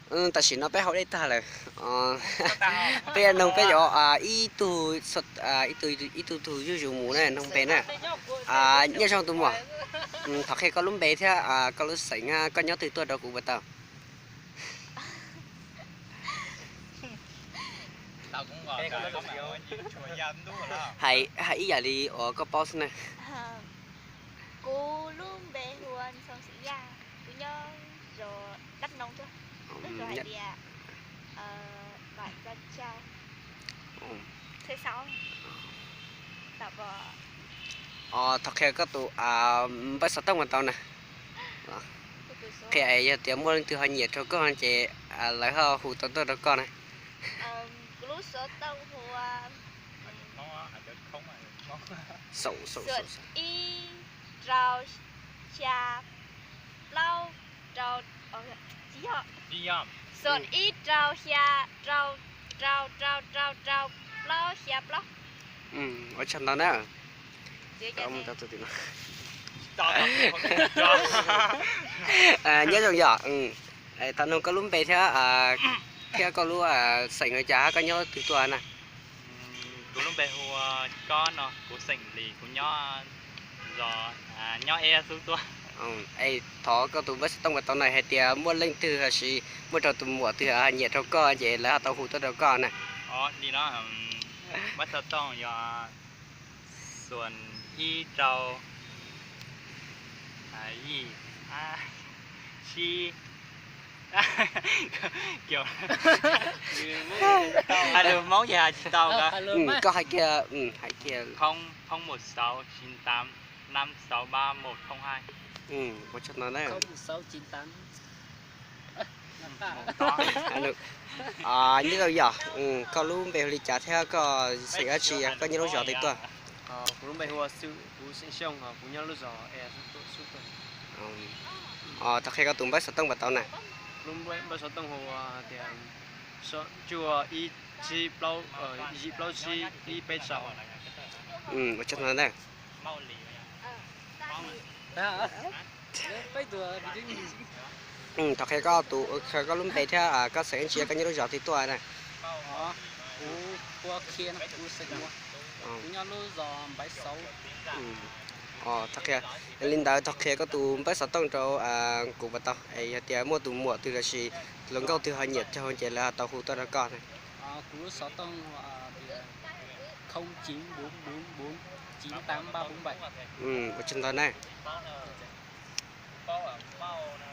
Tam sim no peb haus dej tag lawm. Peb noog peb cov ib tug, ib tug tug zuj zus mus na, noog npe na. Nyob zoo tus muam, thov qhia koj lub npe thiab koj lub xeem, koj nyob twg tuaj rau kuv puas tau? Hais ib yam li uas koj paub xwb na. Kuv lub npe hu ua Ntxhoo Xeem Yaj, kuv nyob zos Dab Noo tuaj, lub zos hais tias Vaj Tsa Cau, Thej Xaub. Thov qhia koj tus npawb xov tooj puas tau na. Qhia es yog tias muaj leej twg ho nyiam rau koj ces lawv ho hu tau tuaj rau koj na. Kuv lub xov tooj hu ua xoom xoom xoom ib rau xya plaub rau, tsis yog, xoom ib rau xya rau rau rau rau rau plaub xya plaub. Ua tsaug ntau na. Nyob zoo yom, thov nug koj lub npe thiab, thiab koj lub xeem ua cas, koj nyob twg tuaj na? Kuv lub npe hu ua Kob no, kuv xeem Lis, kuv nyob zos, nyob Eb Xub tuaj. Es thov koj tus npawb xov tooj puas tau na, hais tias muaj leej twg los sis muaj rau tus muam twg nyiam rau koj ces lawv ho tau hu tuaj rau koj na. Li no, npawb xov tooj yog xoom ib rau yim, sib, hais lus Hmoob ces hais tsis tau. Koj hais kiag, hais kiag. Không một sáu chín tám năm sáu ba một không hai. Ua tsaug ntau na. Nyob zoo yom, koj lub npe hu li cas thiab koj xeem dab tsi, koj nyob lub zos twg tuaj? Kuv lub npe hu ua Xwm, kuv xeem Xyooj, kuv nyob lub zos Eb Xub tuaj. Thov qhia koj tus npawb xov tooj puas tau na? Lub npawb xov tooj hu ua tias cuaj ib tsib plaub, yim plaub tsib ib peb rau. Ua tsaug ntau na. Thov qhia koj tus, qhia koj lub npe thiab koj xeem dab tsi, koj nyob lub zos twg tuaj na? Kuv hu ua Khiav, kuv xeem Muas, kuv nyob lub zos Npaiv Xauv. Thov qhia, li ntawd thov qhia koj tus npawb xov tooj rau kuv puas tau, es yog tias muaj tus muam twg los sis hluas nkauj twg ho nyiam raug ces lawv ho tau hu tuaj rau koj na. Kuv lub xov tooj không chín bốn bốn bốn chín tám ba bốn bảy. Ua tsaug ntau na.